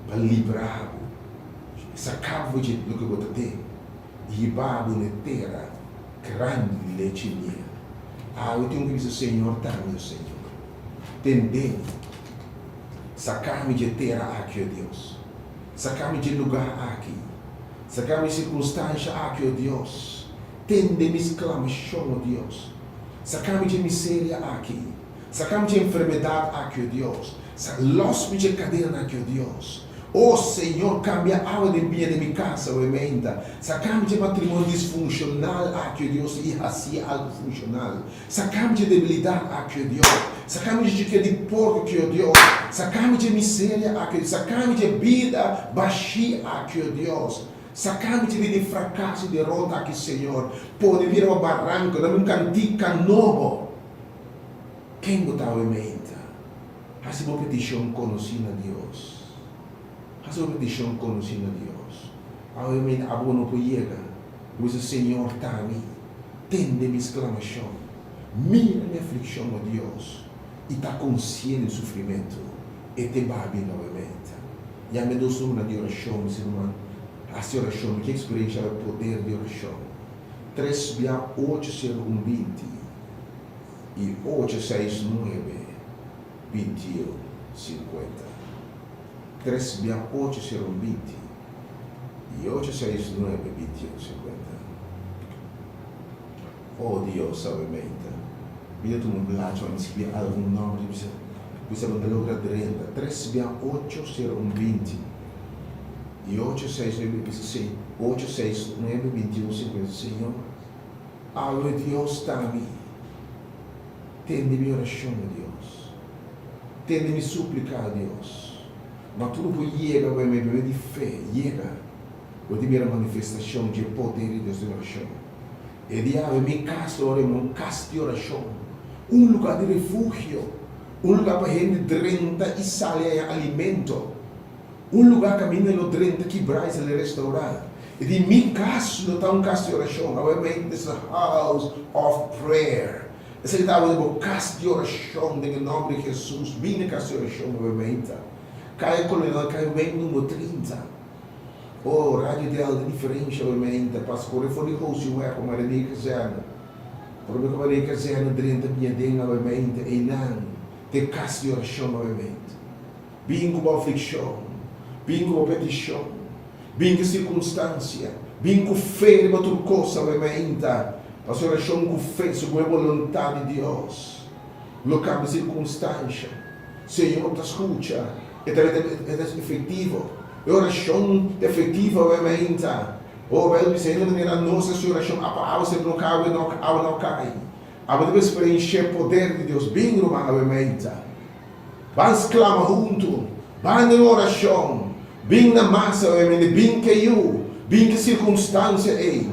pa libra bo, saka bo dje loke bo ta den i hiba bo na e tera grandi di lechi i miel. Awe tin un ke bisa, Señor ta mi, o Señor. Tende mi. Saka mi dje tera aki, o Dios. Saka mi dje lugá aki. Saka mi sirkunstansha aki, o Dios. Tende mi sklamashon, o Dios. Saka mi dje miseria aki. Saka mi dje enfermedat aki, o Dios. Lòs mi dje kadenanan aki, o Dios. O Señor, kambia awa den biña den mi kas awe meinta. Saka mi dje matrimonio disfunshonal aki, o Dios, i hasié algu funshonal. Saka mi dje debilidat aki, o Dios. Saka mi dje chikia di porko aki, o Dios. Saka mi dje miseria aki, o Dios. Saka mi dje bida bashí aki, o Dios. Saka mi dje bida di frakaso i derota aki, Señor. Pone mi riba baranko, dami un kantika nobo. Ken bo ta awe meinta? Hasi bo petishon konosí na Dios. Hasi bo petishon konosí na Dios. Awe meinta abo no por yega. Bo bisa, Señor, ta mi. Tende mi sklamashon. Mira mi aflikshon, o Dios, i ta konsiente mi sufrimentu. E te babi na awe meinta. Yama e dos númeronan di orashon, mi ruman. Hasi orashon. Mi ke eksperensha e poder di orashon. Tres bia ocho sero un 20 i ocho seis nuebe 21 50. Tres bia ocho sero un 20 i ocho seis nuebe 21 50. Oh Dios awe meinta. Mi ta tuma un blachi pa mi skibí algun nòmber i bisa bisa bo ta logra drenta. Tres bia ocho sero un 20 i ocho seis nuebe bisa si ocho seis nuebe 21 50. Señor, awe Dios ta mi. Tende mi orashon, o Dios. Tende mi súplika, o Dios. Ma tur bo yega ku e medio di fe, yega, bo tin mira manifestashon dje poder di Dios den orashon. E dia awe mi kas lo ora un kas di orashon, un lugá di refugio, un lugá pa hende drenta i sali haña alimento, un lugá kaminda lo drenta kibrá i sali restourá. E di mi kas lo ta un kas di orashon. Awe mi this is a house of prayer. Esaki ta awe bo kas di orashon den e nòmber di Hesus. Bini na kas di orashon awe meinta. Kaya Kolonel Kai Wen numero 30. Oh, Radio Del di diferensha awe meinta. Pas kore for di Hosiweg pa Marinee Kazerne. Prome ku Marinee Kazerne drenta biña den awe meinta, einan ta e kas di orashon awe meinta. Bin ku bo aflikshon, bin ku bo petishon, bin ku sirkunstansia, bin ku fe riba tur kos awe mainta. Pasobra orashon ku fe segun e boluntat di Dios lo kambia sirkunstansha. Señor ta skucha, e ta e ta efektivo. E orashon ta efektivo awe mainta. Oh, Beibel bisa hende manera nos hasi orashon apa awe ser no kai awe no kai. Awe ta eksperenshia e poder di Dios. Bin ruman awe mainta. Ban sklama huntu, ban den orashon, bin na masa obviamente, bin ke yu, bin ke sirkunstansia ei.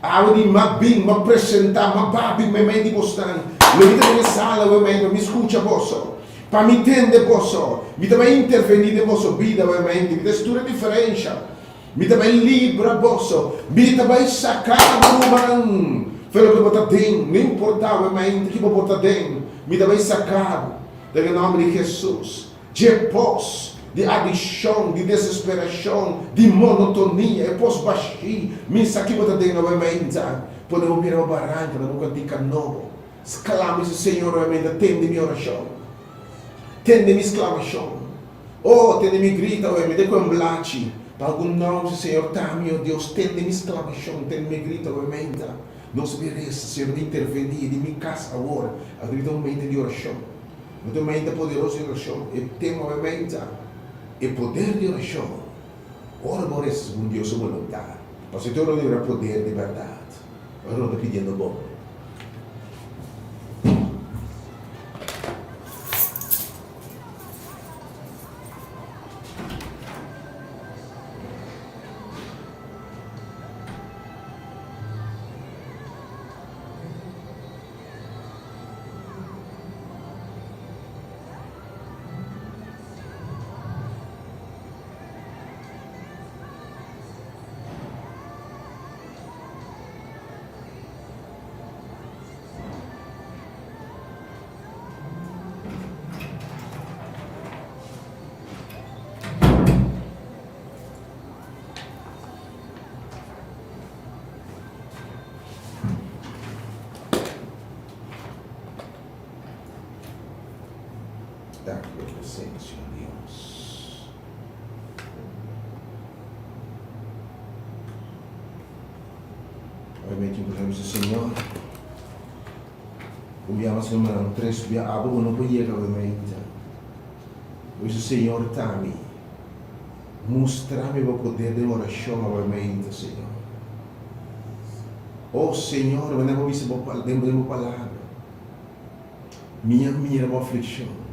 Awe di m'a bin, m'a presentá, m'a babi meimei di bosnan. Lo mi ta den e sala obviamente pa mi skucha boso, pa mi tende boso. Mi ta bai intervení den boso bida obviamente, mi ta hasi tur e diferensha. Mi ta bai libra boso, mi ta bai saka bo ruman for loke bo ta den, no importá obviamente ki bo por ta den, mi ta bai saka bo. Den e nòmber di Hesus, dje pos di adikshon, di desesperashon, di monotonia, e pos bashí, mi sa ki bo ta den awe mainta, pone bo mira bo baranka na bo kantika nobo, sklama i si Señor awe mainta, tende mi orashon, tende mi sklamashon, oh, tende mi grita awe mainta, ku un blachi pa algun nòmber, si Señor ta mi, oh Dios, tende mi sklamashon, tende mi grita awe mainta. Nos a resa, Señor, ta intervení den mi kas awor. Awor mi ta un mente di orashon. Mi ta un mente poderoso di orashon. E tema obviamente ta e poder di orashon. Ora bo resa segun Dios su boluntat, pasobra te ora bo mira poder di bèrdat, ora bo ta pidiendo bon. Danki pa e presencia, Dios. Obviamente un persona bisa, Señor, bo yama si numeronan tres bia abo bo no por yega obviamente. Bo bisa, Señor, ta mi. Mustra mi bo poder den orashon obviamente, Señor. Oh, Señor, manera bo bisa bo den bo palabra. Mi a mira bo aflikshon.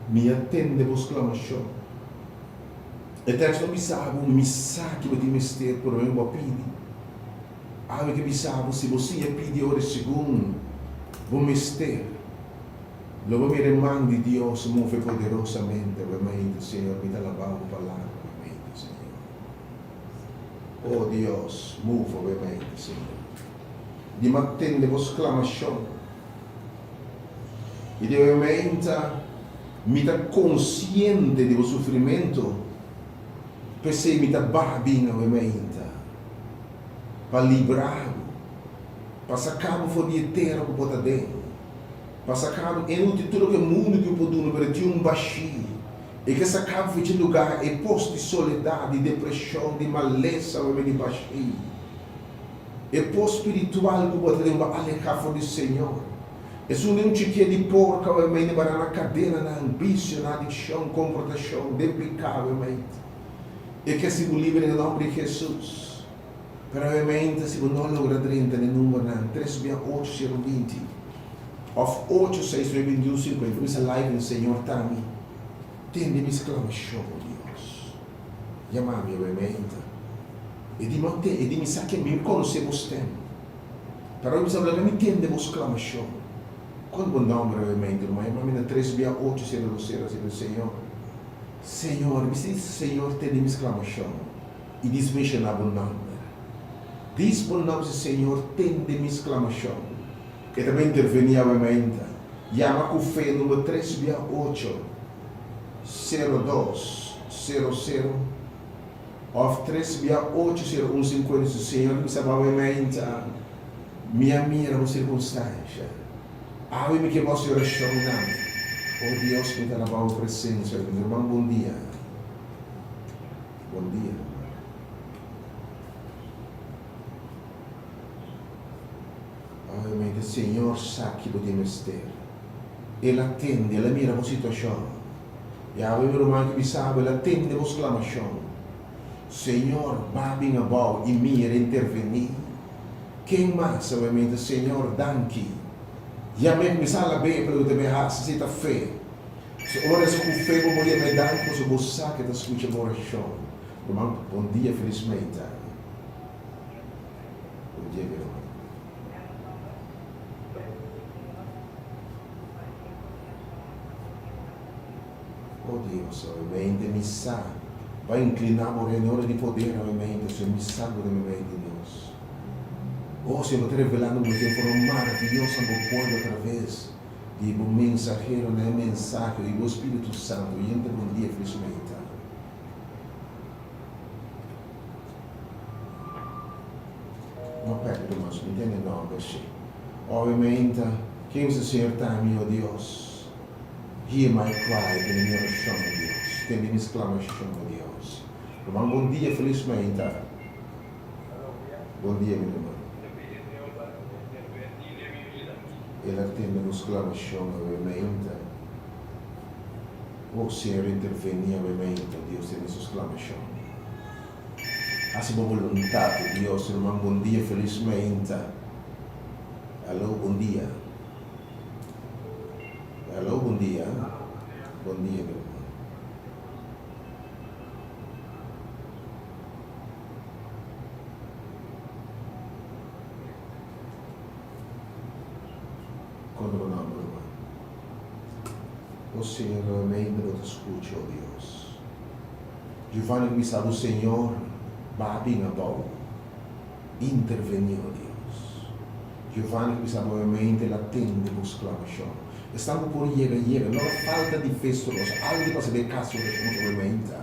Mi a tende bo sklamashon. E teksto a bisa bo, Mi sa ki bo tin mester promé ku bo a pidi. Awe ke bisa bo, si bo siña pidi ora segun bo mester, lo bo mira e man di Dios move poderosamente. Awe mainta, Señor, mi ta alabá bo palabra awe mainta, Señor. O Dios, move awe mainta, Señor. Di mi a tende bo sklamashon. I di awe mainta mi ta konsiente di bo sufrimentu, p'esei mi ta baha bin awe mainta pa libra bo, pa saka bo for di e tera ku bo ta den, pa saka bo en di tur loke mundu ku por duna, pero tin un bashí e ke saka bo for dje lugá, e pos di soledat, di depreshon, di malesa, awe di bashí. E pos spiritual ku bo ta den bo alehá for di Señor. Esun den un chikié di porka awe mei den bará na kadenanan, bisionan, adikshon, komportashon, den piká awe mei. E ke hasi bo liber den e nòmber di Hesus. Pero awe mei ta si bo no logra drenta den numbernan tres bia ocho sero 20 òf ocho seis nuebe 21 sinkuenta kuminsá live den Señor ta mi. Tende mi sklamashon, o Dios. Yama mi awe mei ta. E di no te, e di mi sa ke mi konosé bo stèm. Pero mi sa laga mi tende bo sklamashon. Kon bo nòmber awe mente, ruman? Yama mi na tres bia ocho sero dos sero asina, Señor, Señor, mi sa di Señor tende mi sklamashon i dis menshoná bo nòmber. Dis bo nòmber si Señor tende mi sklamashon. E ta bai intervení awe mainta. Yama ku fe number tres bia ocho sero dos sero sero. Of tres bia ocho sero un sinkuenta su Señor mi sa bawe meinta mi a mira bo sirkunstansha awe mi ke bo hasi orashon na mi o Dios mi ta na baho presensia mi ruman bon dia bon dia ruman awe meinta Señor sa ki bo tin mester el a tende el a mira bo situashon. Yahweh mi ruman ki bisa bo, el a tende bo sklamashon. Señor, ba bin abou i mira, intervení. Ken mas a mente, Señor, danki. Yam'é kuminsá alab'é pa loke ta bin hasi, si ta fe. So ora esa ku fe bo por yam'é danki pasobra bo sa ku e ta skucha bo orashon. Ruman, bon dia, felis meita. Bon dia, mi ruman. Oh Dios, awe mi sa Bo a inclina bo rene ora di poder awe mente, Señor, mi sa bo ta meimei di nos. Oh Señor, bo ta revelando bo mes den forma maraviyoso na bo pueblo atraves di bo mensaheronan, e mensahe di bo Spiritu Santo. Yente bon dia, feliz meinta. No perde mas, mi tende nomber si. Awe meinta, ken bisa Señor ta mi, oh Dios? Hear my cry, tende mi orashon, oh Dios. Tende mi sklamashon, oh Dios. Ruman, bon dia, felis meinta. Bon dia, mi ruman. El a tende bo sklamashon awe meinta. Oh Señor, interveni awe meinta, Dios tende su sklamashon. Hasi bo boluntat, Dios. Ruman bon dia, felis mainta. Alo, bon dia. Alo, bon dia. Bon dia, mi ruman. Konta bo nomber, ruman. O Señor, nuevamente bo ta skucha, o Dios. Giovanni kuminsá bo Señor ba bin abou intervení o Dios. Giovanni kuminsá bo mente la tende bo sklamashon. Esnan ku por yega yega no ta falta di fe strosa algu di pasa den kas di orashon mucha bo mente.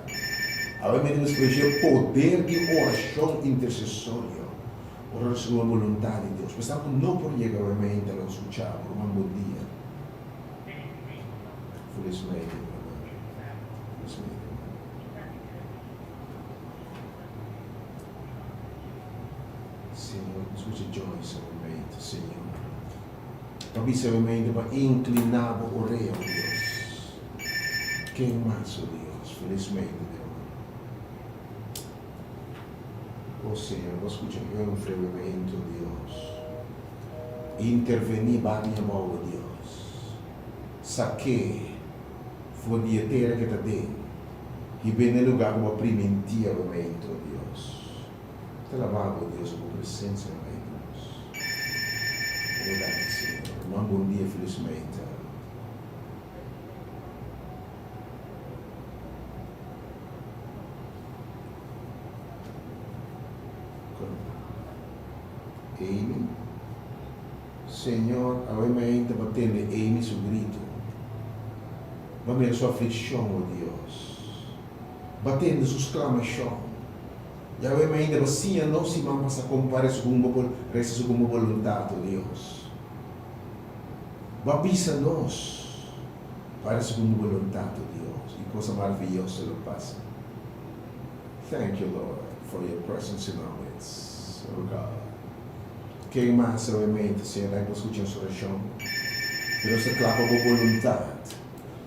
Awe mente nos kreshe poder di orashon intersesorio ora nos ruma boluntat di Dios. Esnan ku no por yega awe mente lo skucha bo ruman bon dia. Felis medio, hermano. Felis medio, hermano. Señor, skucha Joyce un momento, Señor. Pa bisa un momento pa inclina bo orea, oh Dios. Ken mas, oh Dios? Felis medio, mi hermano. Oh Señor, bo skucha Humphrey un momento, Dios. Intervení ba mi abou, oh Dios. Sak'é for di e tera ke ta den i ben na e lugá ku bo a primintí awemento, o Dios. Ta labá bo, Dios, ku bo presensia mei di nos. O danki, Señor. Ruman, bon dia, felismente. Kon Amy? Señor, awe mainta bo tende Amy su grito. Bo a mira su aflikshon, o Dios. Bo a tende su sklamashon. I awe mainta bo a siña nos siman pasá kon pa resa segun bo resa segun bo boluntat, o Dios. Bo a bisa nos pa resa segun bo boluntat, o Dios, i cosa maraviyoso lo pasa. Thank you, Lord, for your presence in our midst, o God. Ken mas awe mente, Señor, ta por skucha nos orashon? Pero nos ta kla pa Bo boluntat.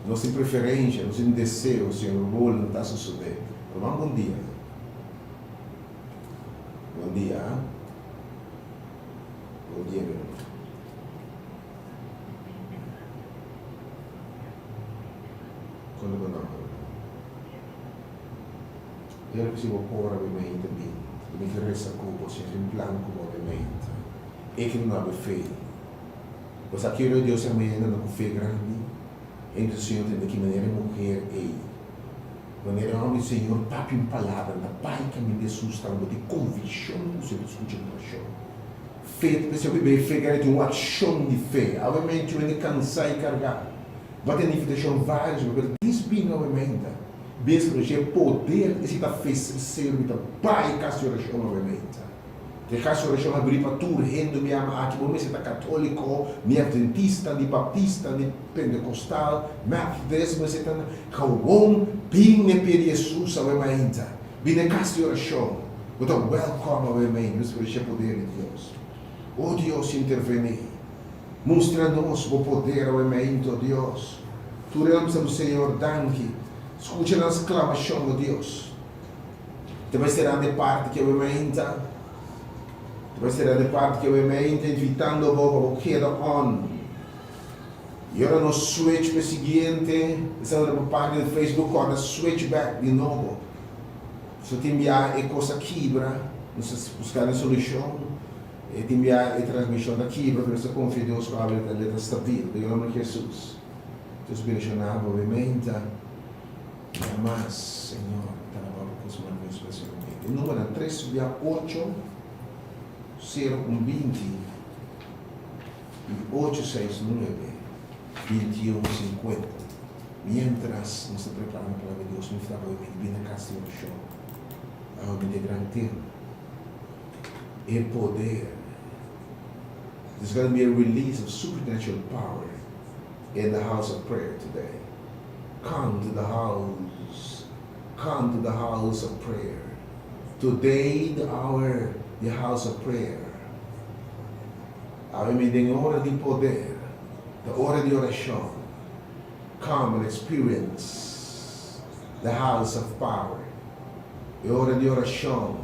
Nos tin preferensha, nos tin deseo, Señor, pa Bo boluntat sosodé. Ruman, bon dia. Bon dia. Bon dia, mi ruman. Kon ta bo nòmber, ruman? Pero ku si bo por awe mente bin, i mi ke resa ku bo, Señor tin plan ku bo awe mente. E ke no awe fe. Bo sa kero Dios a manda no ku fe grandi? Hende Señor tende ki manera e muher ei, manera e homber di Señor papia un palabra, nan ta bai kaminda Jesus ta, bo tin konvikshon ku Señor ta skucha bo orashon. Fe ta p'esei hopi bey fe grandi tin un akshon di fe. Awe mente un hende kansa i kargá. Bo a tene invitashon vários bes, pero dis bin awe mente. Bes pero dje poder esi ta fes serbi ta bai kas di orashon obviamente. Te kas di orashon abri pa tur hende mi ama aki bo mester ta katoliko ni adventista ni baptista ni pentecostal methodist mester ta gewoon bin ne pie di Jesus awe mainta bin ne kas di orashon bo ta welcome awe mainta bes pero dje poder di Dios o Dios interveni Mustra nos bo poder awe mainta, o Dios. Tur el bisa bo Señor danki. Scucha nan sclamacion, o Dios. Ta bai sera de parti ki awe mainta. Ta bai sera de parti ki awe mainta invitando bo pa bo keda on. Y ora nos switch pa e siguiente, esnan riba pagina di Facebook corda switch back di nobo. So tin bia e cos a kibra, nos ta busca na solucion. E tin bia e transmision ta kibra, pero nos ta confia Dios cu awe ta ta stabil. Den e nomber di Jesus. Dios bendiciona bo bementa. Y amas, Señor, ta alaba bo cos maravilloso pa haci bementa. E numbernan tres bia ocho, sero un 20 y ocho seis nuebe, 21 50. Mientras nos ta preparando pa alaba Dios, mi ta bo bementa bini na cas di oracion. Awe mi ta e gran tema. E poder. There's gonna be a release of supernatural power in the house of prayer today. Come to the house, come to the house of prayer. Today the hour, the house of prayer. Awe mi den ora di poder, ta ora di orashon. Come and experience the house of power. E ora di orashon.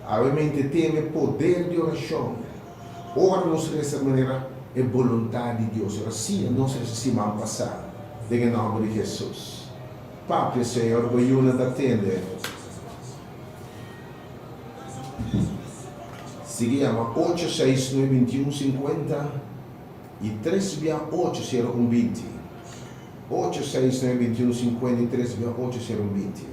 Awe mente teme poder di orashon. Ora nos resa manera e boluntat di Dios. Ora siña nos resa siman pasá den e nòmber di Hesus. Papia, Señor, bo yunan ta tende. Sigui yama ocho seis nuebe bintiun sinkuenta i tres bia ocho sero un binti. Ocho seis nuebe bintiun sinkuenta i tres bia ocho sero un binti.